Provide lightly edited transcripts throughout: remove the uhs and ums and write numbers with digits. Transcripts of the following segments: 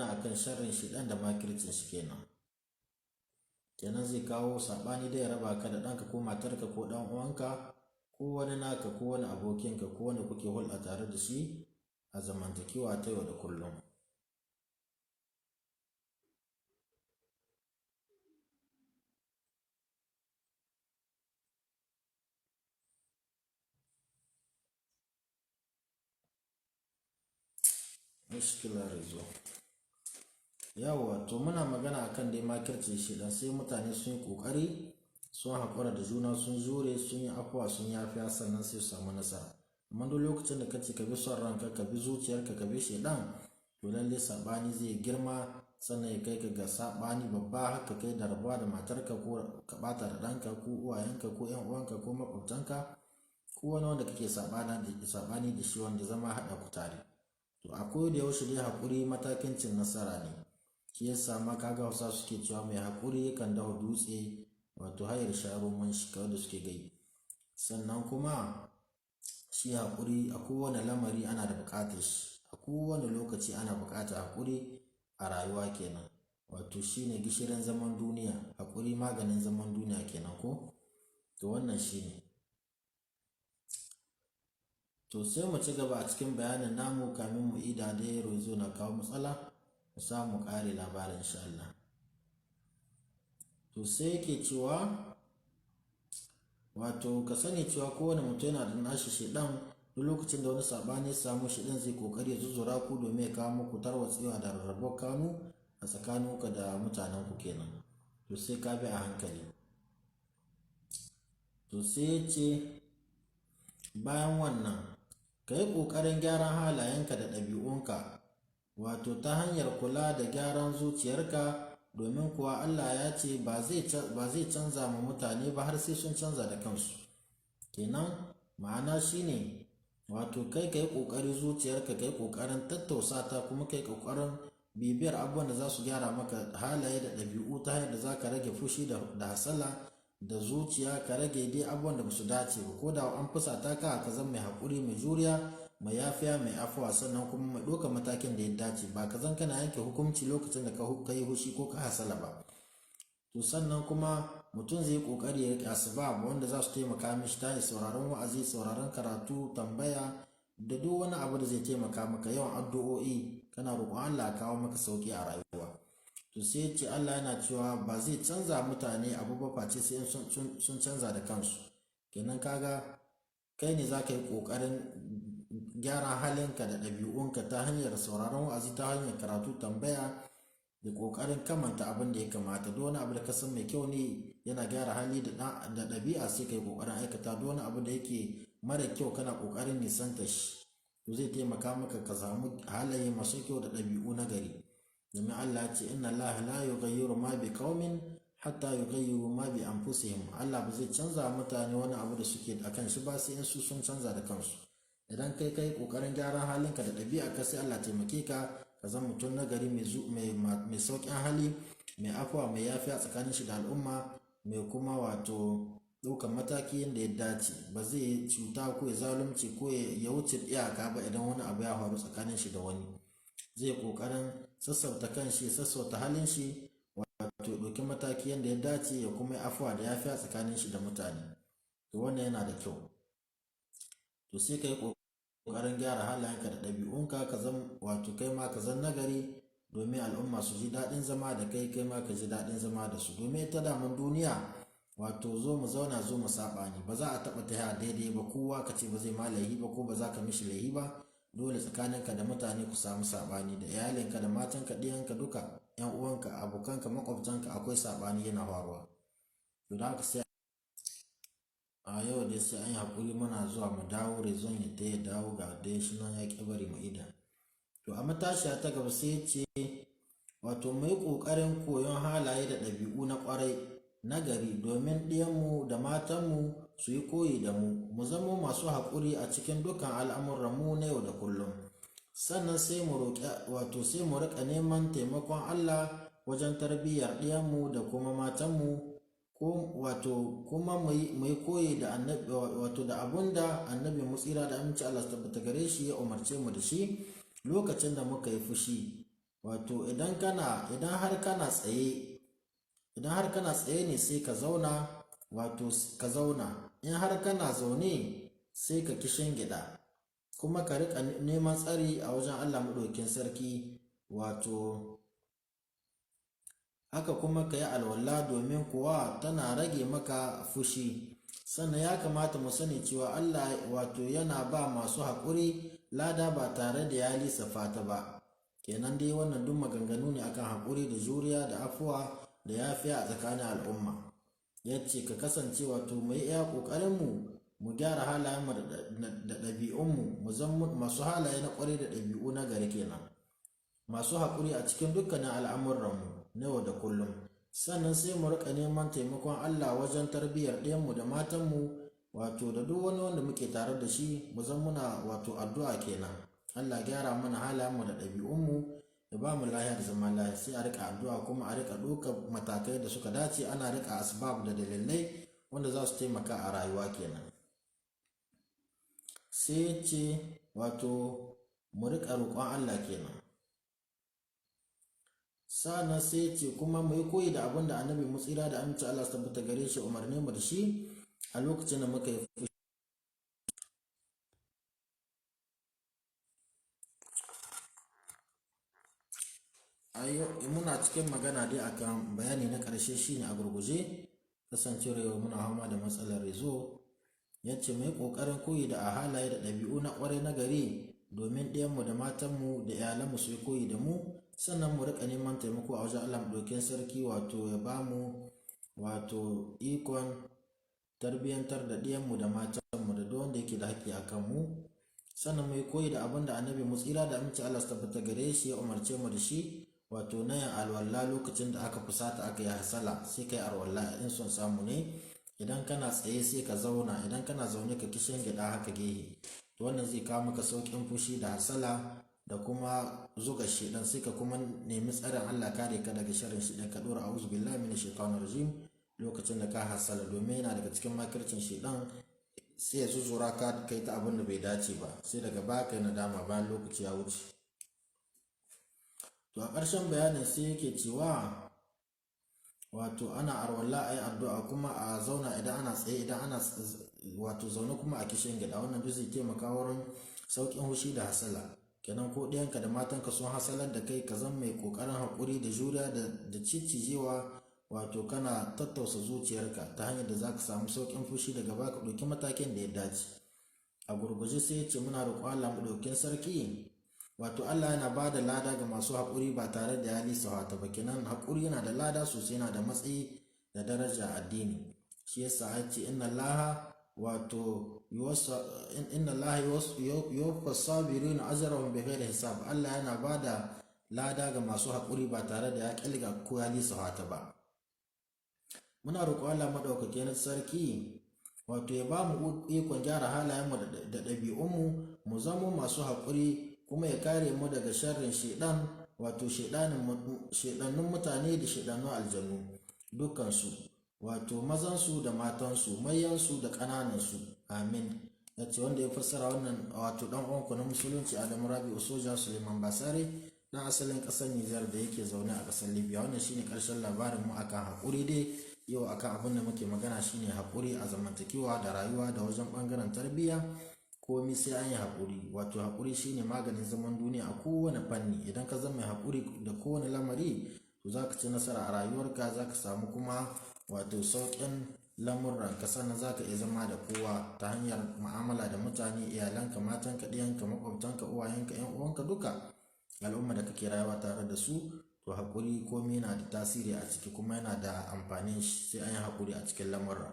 akan sharrin shaiɗan da makircin shi kenan. Kenan zai kawo saɓani da ya raba ka da ɗanka ko matarka ko ɗan uwanka ko wani naka ko wani abokinka ko wani kuke hulɗa tare da shi a zamantakewa ta yau da kullum. Mushkilar rezo. Yawwa, to muna magana akan dai makircin shaiɗan, sai mutane sun yi ƙoƙari sun haƙura da juna, sun jure, sun yi afuwa, sun yafiya, sannan sai su samu nasara. Amma duk lokacin da kace ka bi son ranka, ka bi zuciyarka, ka bi shaiɗan, to lallai saɓani zai girma, sannan ya kai ka ga saɓani babba, haka kai da rabuwa da matarka ko ka ɓata da ɗanka ko uwayenka ko ƴan uwanka ko maƙwabtanka ko wani wanda kake saɓani da shi wanda zama haɗa ku tare. To a koda yaushe dai haƙuri matakin cin nasara ne. Shi yasa ma kaga Hausa suke cewa mai haƙuri yakan dafa dutse, wato har ya sha roman shi kamar da suke gai. Sannan kuma shi haƙuri a kowane lamari ana da buƙatar shi. A kowane lokaci ana buƙatar haƙuri a rayuwa kenan. Wato shine gishirin zaman duniya. Haƙuri maganin zaman duniya kenan ko? To wannan shine. To sai mu ci gaba a cikin bayanin namu kamin mu ida dai rezo na kawo matsala, mu samu ƙare labarin insha Allah. To sai yake cewa, wato ka sani cewa kowane mutum yana da nashi shaiɗan. Duk lokacin da wani saɓani ya samu, shaiɗan zai ƙoƙari ya zuzzura ku domin ya kawo muku tarwatsewa da rarrabuwar kanu a tsakaninku da mutanenku kenan. To sai ka bi a hankali. To sai ya ce bayan wannan, ka yi ƙoƙarin gyaran halayenka da ɗabi'unka, wato ta hanyar kula da gyaran zuciyarka, domin kuwa Allah ya ce ba zai canza ma mutane ba har sai sun canza da kansu. Kenan ma'ana shine, wato kai ka yi ƙoƙari zuciyarka, ka yi ƙoƙarin tattausa ta, kuma ka yi ƙoƙarin bibiyar abubuwan da za su gyara maka halaye da ɗabi'u ta hanyar da za ka rage fushi da hasala da zuciya, ka rage dai abubuwan da ba su dace ba. Ko da an fusata ka, ka zama mai haƙuri, mai juriya, mai yafiya, mai afuwa, sannan kuma mai ɗaukar matakin da ya dace. Ba ka zan kana yanke hukunci lokacin da ka yi hushi ko ka hasala ba. To sannan kuma mutum zai yi ƙoƙari ya riƙe asbab wanda za su taimaka mishi ta hanyar sauraron wa'azi, sauraron karatu, tambaya da duk wani abu da zai taimaka maka, yawan addu'o'i, kana roƙon Allah ya kawo maka sauƙi a rayuwa. To sai ya ce Allah yana cewa ba zai canza mutane abu ba face sai in sun canza da kansu. Kenan kaga kai ne za ka yi ƙoƙarin gyara halinka da ɗabi'unka ta hanyar sauraron wa'azi, ta hanyar karatu, tambaya da ƙoƙarin kamanta abin da ya kamata. Duk wani abu da ka san mai kyau ne yana gyara hali da ɗabi'a, sai ka yi ƙoƙarin aikata. Duk wani abu da yake mara kyau kana ƙoƙarin nisanta shi. To zai taimaka maka ka samu halaye masu kyau da ɗabi'u na gari. Domin Allah ya ce inna Allaha la yughayyiru ma bi qaumin hatta yughayyiru ma bi anfusihim. Allah ba zai canza mutane wani abu da suke a kan shi ba sai in su sun canza da kansu. Idan kai kai ƙoƙarin gyaran halinka da ɗabi'a ka, sai Allah taimake ka ka zama mutum na gari, mai sauƙin hali, mai afuwa, mai yafiya tsakanin shi da al'umma, mai kuma wato ɗaukan mataki yadda ya dace. Ba zai cuta ko ya zalunci ko ya wuce iyaka ba idan wani abu ya faru tsakanin shi da wani. Zai ƙoƙarin sassauta kanshi, sassauta halin shi, wato ɗauki mataki yadda ya dace, ya kuma yi afuwa da yafiya tsakanin shi da mutane. To wannan yana da kyau. To sai ka yi ƙoƙarin gyara halayenka da ɗabi'unka, ka zam wato kai ma ka zan nagari domin al'umma su ji daɗin zama da kai, kai ma ka ji daɗin zama da su. Domin ita daman duniya, wato zo mu zauna zo mu saɓa ne, ba za a taɓa tafiya daidai ba. Kowa ka ce ba zai ma laihi ba ko ba za ka mishi laihi ba. Dole tsakaninka da mutane ku samu saɓani, da iyalinka, da matanka, ɗiyanka duka, ƴan uwanka, abokanka, maƙwabtanka, akwai saɓani yana faruwa. To don haka sai a yau dai sai an yi haƙuri, muna zuwa mu dawo, rezon ya ta ya dawo, ga dai shi nan ya ƙi bari mu ida. To a matashiya ta gaba sai ya ce, wato mu yi ƙoƙarin koyon halaye da ɗabi'u na ƙwarai na gari domin ɗiyanmu da matanmu su yi koyi da mu, mu zamo masu haƙuri a cikin dukkan al'amuranmu na yau da kullum. Sannan sai mu roƙi, wato sai mu riƙa neman taimakon Allah wajen tarbiyyar ɗiyanmu da kuma matanmu, ko wato kuma mu yi koyi da annabi, wato da abun da annabi mu tsira da aminci Allah su tabbata gare shi ya umarce mu da shi lokacin da muka yi fushi. Wato idan har kana tsaye ne sai ka zauna, wato ka zauna. In har kana zaune sai ka gida, kuma ka riƙa neman tsari a wajen Allah Maɗaukin Sarki. Wato haka kuma ka yi alwala, domin kuwa tana rage maka fushi. Sannan ya kamata mu sani cewa Allah wato yana ba masu haƙuri lada ba tare da ya lissafa ta ba. Kenan dai wannan duk maganganu ne akan haƙuri da juriya da afuwa da yafiya a tsakanin al'umma. Ya ce ka kasance wato mu yi iya ƙoƙarinmu mu gyara halayenmu da ɗabi'unmu, mu zama masu halaye na ƙwarai da ɗabi'u na gari kenan, masu haƙuri a cikin dukkanin al'amuranmu na yau da kullum. Sannan sai mu riƙa neman taimakon Allah wajen tarbiyyar ɗiyanmu da matanmu, wato da duk wani wanda muke tare da shi, mu zan muna wato addu'a kenan. Allah gyara mana halayenmu da ɗabi'unmu, ya ba mu lahiya da zaman lahiya. Sai a riƙa addu'a kuma a riƙa ɗaukar matakai da suka dace, ana riƙa asbab da dalilai wanda za su taimaka a rayuwa kenan. Sai ce wato mu riƙa roƙon Allah kenan. Sa'annan sai ce kuma mu yi koyi da abin da Annabi mu tsira da aminci Allah su tabbata gare shi umarni mu da shi a lokacin da muka yi fushi. Muna cikin magana dai akan bayani na ƙarshe, shine a gurguje, kasancewar yau muna fama da matsalar rezo. Ya ce mu yi ƙoƙarin koyi da a halaye da ɗabi'u na ƙwarai na gari, domin ɗiyanmu da matanmu da iyalanmu su yi koyi da mu. Sannan mu riƙa neman taimako a wajen Allah Maɗaukin Sarki, wato ya ba mu wato ikon tarbiyyantar da ɗiyanmu da matanmu da duk wanda yake da haƙƙi a kanmu. Sannan mu yi koyi da abin da Annabi mu tsira da aminci Allah su tabbata gare shi ya umarce mu da shi, wato na yin alwala lokacin da aka fusata aka yi hasala, sai ka yi alwala in son samu ne. Idan kana tsaye sai ka zauna, idan kana zaune ka kishin gida haka gehe. To wannan zai kawo maka sauƙin fushi da hasala da kuma zuga shedan. Sai ka kuma nemi tsarin Allah kare ka daga sharrin shedan, ka dora a'udhu billahi minash shaitanir rajim lokacin da ka hasala, domin yana daga cikin makircin shedan, sai ya zuzura ka kai ta abin da bai dace ba, sai daga baya kai nadama bayan lokaci ya wuce. To a ƙarshen bayanin sai yake cewa wato ana arwalla, a yi addu'a, kuma a zauna idan ana tsaye, idan ana wato zaune kuma a kishin gida. Wannan duk zai taimaka wurin sauƙin hushi da hasala kenan. Ko ɗiyanka da matanka sun hasalar da kai, ka zama mai ƙoƙarin haƙuri da juriya da ciccijewa, wato kana tattausa zuciyarka ta hanyar da za ka samu sauƙin fushi, daga baya ka ɗauki matakin da ya dace. A gurguje sai ya ce muna roƙon Allah Maɗaukin Sarki, wato Allah yana ba da lada ga masu haƙuri ba tare da ya lissafa ta ba kenan. Haƙuri yana da lada sosai, yana da matsayi da daraja a addini. Shi yasa ya ce inna Allah wato inna Allah yuwaffa sabirina ajrahum bighairi hisab. Allah yana ba da lada ga masu haƙuri ba tare da ya ƙilga ko ya lissafa ta ba. Muna roƙon Allah Maɗaukakin Sarki wato ya ba mu ikon gyara halayenmu da ɗabi'unmu, mu zamo masu haƙuri, kuma ya kare mu daga sharrin shedan, wato shedannun mutane da shedannun aljannu dukkansu, wato mazansu da matansu, mayansu da ƙananansu. Amin. Ya ce wanda ya fassara wannan, wato ɗan uwanku na musulunci Adamu Rabi'u Soja Suleiman Basare, ɗan asalin ƙasar Nijar da yake zaune a ƙasar Libya. Wannan shine ƙarshen labarin mu akan haƙuri dai. Yau akan abin da muke magana shine haƙuri a zamantakewa da rayuwa da wajen ɓangaren tarbiyya. Komi sai an yi haƙuri. Wato haƙuri shine maganin zaman duniya a kowane fanni. Idan ka zama mai haƙuri da kowane lamari, to za ka ci nasara a rayuwarka, za ka samu kuma wato sauƙin lamurranka. Sannan za ka iya zama da kowa ta hanyar mu'amala da mutane, iyalanka, matanka, ɗiyanka, maƙwabtanka, uwayenka, 'yan uwanka, duka al'umma da kake rayuwa tare da su. To haƙuri komi yana da tasiri a ciki kuma yana da amfanin shi, sai an yi haƙuri a cikin lamurra.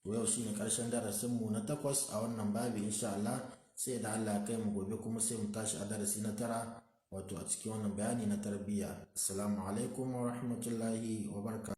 To yau shine ƙarshen darasinmu na 8 a wannan babi insha Allah. Sai da Allah ya kai mu gobe kuma sai mu tashi a darasi na 9, wato a cikin wannan bayani na tarbiyya. Assalamu alaikum wa rahmatullahi wa barakatuh.